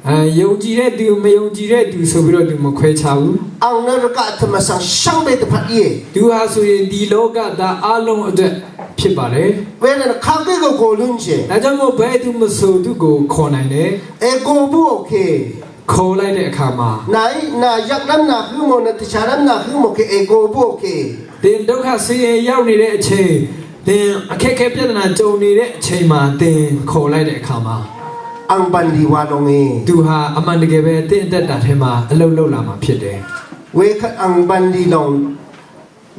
အဲယုံကြည်တဲ့သူမယုံကြည်တဲ့သူဆိုပြီးတော့သူမခွဲခြားဘူး အောင်နရကသမဆောင်ရှောင်းတဲ့တစ်ဖက်ကြီး သူဟာဆိုရင်ဒီလောကသားအလုံးအတွက်ဖြစ်ပါတယ် ဝဲနခါကကိုကိုလွန်းချေ ဒါကြောင့်မို့ဘယ်သူမဆိုသူ့ကိုခေါ်နိုင်တယ် အကိုဘူးโอเค ခေါ်လိုက်တဲ့အခါမှာ နိုင်နာယက်လမ်းနာခုမောနတခြားလမ်းနာခုမောเคအကိုဘူးโอเค သင်ဒုက္ခဆင်းရဲရောက်နေတဲ့အချိန်သင်အခက်အခဲပြဿနာကြုံနေတဲ့အချိန်မှာသင်ခေါ်လိုက်တဲ့အခါမှာ အောင်ပန်ဒီဝါလုံးငေ သူဟာအမှန်တကယ်ပဲသင်အသက်တာထဲမှာအလုပ်လုပ်လာမှာဖြစ်တယ် ဝေခတ်အောင်ပန်ဒီလုံး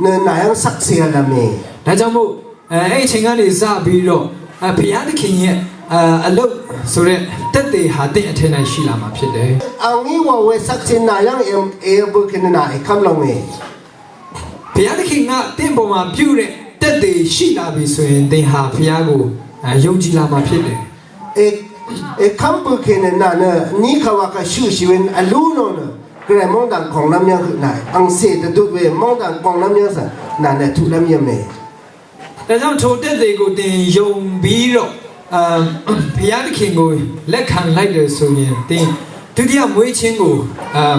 နနာယံဆက်စေလမေ ဒါကြောင့်မို့အဲအဲ့အချိန်ကနေစပြီးတော့အဲဘုရားသခင်ရဲ့အဲအလုပ်ဆိုတဲ့သက်သေဟာသင်အထဲ၌ရှိလာမှာဖြစ်တယ် အောင်ငီဝဝေဆက်စေနာယံအမ်အေဘုကနနာအခမ်လုံးငေ ဘုရားသခင်ကသင်ပေါ်မှာပြုတဲ့သက်သေရှိလာပြီဆိုရင်သင်ဟာဘုရားကိုအဲယုံကြည်လာမှာဖြစ်တယ် အခမ်ပုခေနနာနနီခဝါကရှုရှိဝင်အလူနောနကရမုန်တန်ခေါင်လမ်းများခုနအောင်စေတဒုတ်ဝေမုန်တန်ခေါင်လမ်းများစနာနထူလမ်းယမဲ ဒါကြောင့်ထိုသက်သေကိုသင်ယုံပြီးတော့အာဘုရားသခင်ကိုလက်ခံလိုက်တယ်ဆိုရင်သင်ဒုတိယမွေးခြင်းကိုအာ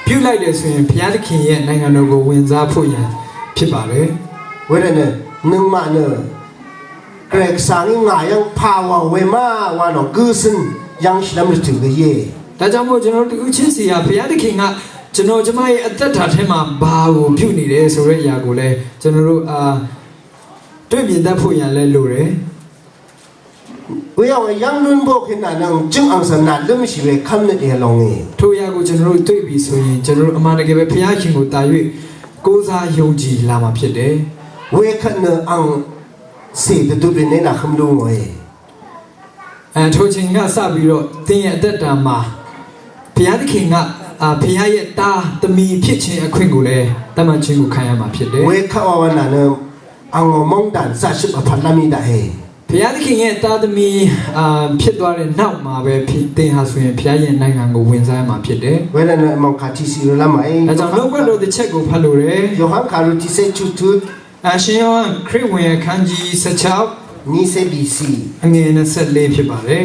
ပြုလိုက်တယ်ဆိုရင်ဘုရားသခင်ရဲ့နိုင်ငံတော်ကိုဝင်စားဖို့ရန်ဖြစ်ပါတယ် ဝဲရနဲ့နုံမနုံ ကရကစာငါယံဖာဝဝေမဝါနောဂုစင်ယံရှလမ်ရတုကယေ ဒါကြောင့်မို့ကျွန်တော်တို့တဦးချင်းစီဟာဘုရားသခင်ကကျွန်တော်ကျမရဲ့အသက်တာထဲမှာဘာကိုပြုနေလဲဆိုတဲ့အရာကိုလည်းကျွန်တော်တို့အာတွေ့မြင်တတ်ဖို့ရန်လည်းလိုတယ် ဝေယဝယံလွင်ဘိုခိနနံကျင်းအောင်စနာလမ်းရှိဝေခမ်းနဲ့အလောင်းငေ ထို့အရာကိုကျွန်တော်တို့တွေ့ပြီဆိုရင်ကျွန်တော်တို့အမှန်တကယ်ပဲဘုရားရှင်ကိုတာ၍ကိုးစားယုံကြည်လာမှာဖြစ်တယ် ဝေခနဲ့အောင်စေတတုတ်ဝေနဲ့နာခမ်းလုံးဝေ အဲထိုချိန်ကစပြီးတော့သင်ရဲ့အသက်တာမှာဘုရားသခင်က အာ၊ ဘုရားရဲ့သားသမီးဖြစ်ခြင်းအခွင့်ကိုလည်းသတ်မှတ်ခြင်းကိုခံရမှာဖြစ်တယ်။ ဝဲခဝဝနန angò mongdan zaship apat lami da e. ဘုရားသခင်ရဲ့သားသမီးအာဖြစ်သွားတဲ့နောက်မှာပဲဖြစ်သင်ဟာဆိုရင်ဘုရားရဲ့နိုင်ငံကိုဝင်စားရမှာဖြစ်တယ်။ ဝဲနန mongka tisi ro lama e. ဒါကြောင့်နှုတ်ကပတ်တော်တစ်ချက်ကိုဖတ်လို့ရတယ်။ Yohan karu tise chutu. အာ၊ ရှင်ယောဟန်ခရစ်ဝင်အခန်းကြီးဆယ့်ခြောက် nise bisi အငယ်နှစ်ဆယ့်လေးဖြစ်ပါတယ်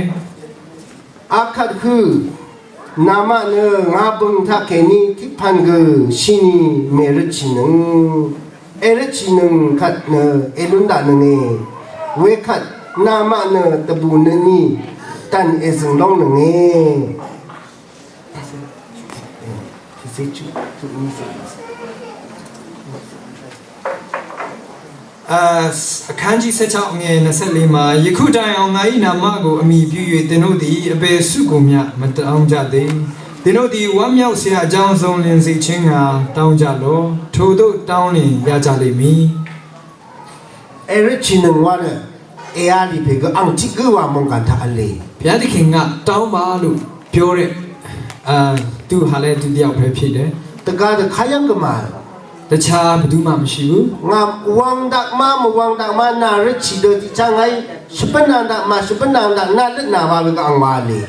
။ Akvt hø, namaqnø ngabøng taqkèní tiqpv̀n gø shini mèrøtshìnøng, èrøtshìnøng kvtnø èlún daqnønge, wekvt namaqnø dvbù nøtní dv̀n èzø̀ng lóngnønge. အာ၊ အခန်းကြီးဆယ့်ခြောက်အငယ်နှစ်ဆယ့်လေးမှာ၊ ယခုတိုင်အောင်ငါ၏နာမကိုအမှီပြု၍သင်တို့သည်အဘယ်ဆုကိုမျှမတောင်းကြသေး။ သင်တို့သည်ဝမ်းမြောက်စရာအကြောင်းစုံလင်စေခြင်းငှာတောင်းကြလော့။ ထိုသို့တောင်းလျှင်ရကြလိမ့်မည်။ Èrøtshìnøng wa nø èá lì pè gø ang tiq gǿ wa mòngkàn taq v̄le. ဘုရားသခင်ကတောင်းပါလို့ပြောတဲ့အာသူဟာလည်းသူတစ်ယောက်ပဲဖြစ်တယ်။ Tøga dø kayv́ng gø mà. တခြားဘယ်သူမှမရှိဘူး။ Ngà wvng dak ma mvwvng dak ma nà røtshì dø tiq chá ngàí shvbǿnvng dak mà shvbǿnvng dak nà lǿtnà wa we gø ang wa v̄le.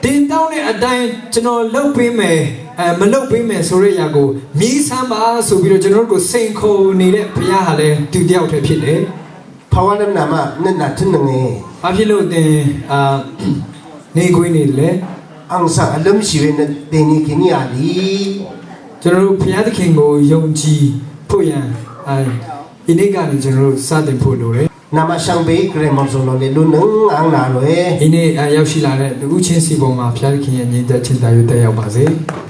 တင်တောင်းတဲ့အတိုင်းကျွန်တော်လုပ်ပေးမယ်အဲမလုပ်ပေးမယ်ဆိုတဲ့အရာကိုမြည်ဆန်းပါဆိုပြီးတော့ကျွန်တော်တို့ကိုစိန်ခေါ်နေတဲ့ဘုရားဟာလည်းသူတစ်ယောက်တည်းဖြစ်တယ်။ Pawanvm nà ma nøt nà tǿnnønge. ဘာဖြစ်လို့သင်အာနှေးကွေးနေလဲ။ Ang svng vlǿmshì we nøt dèni kèní a lì. ကျွန်တော်တို့ဘုရားသခင်ကိုယုံကြည်ဖို့ရန်အာဒီနေ့ကနေကျွန်တော်တို့စတင်ဖို့လိုတယ်။ Nà ma shvngbe gvray mvzø̀ng lò lè lúnnøng ang nà ròe. ဒီနေ့အာရောက်ရှိလာတဲ့လူဦးချင်းစီပေါ်မှာဘုရားသခင်ရဲ့ညီသက်ချင်းသာရွေးသက်ရောက်ပါစေ။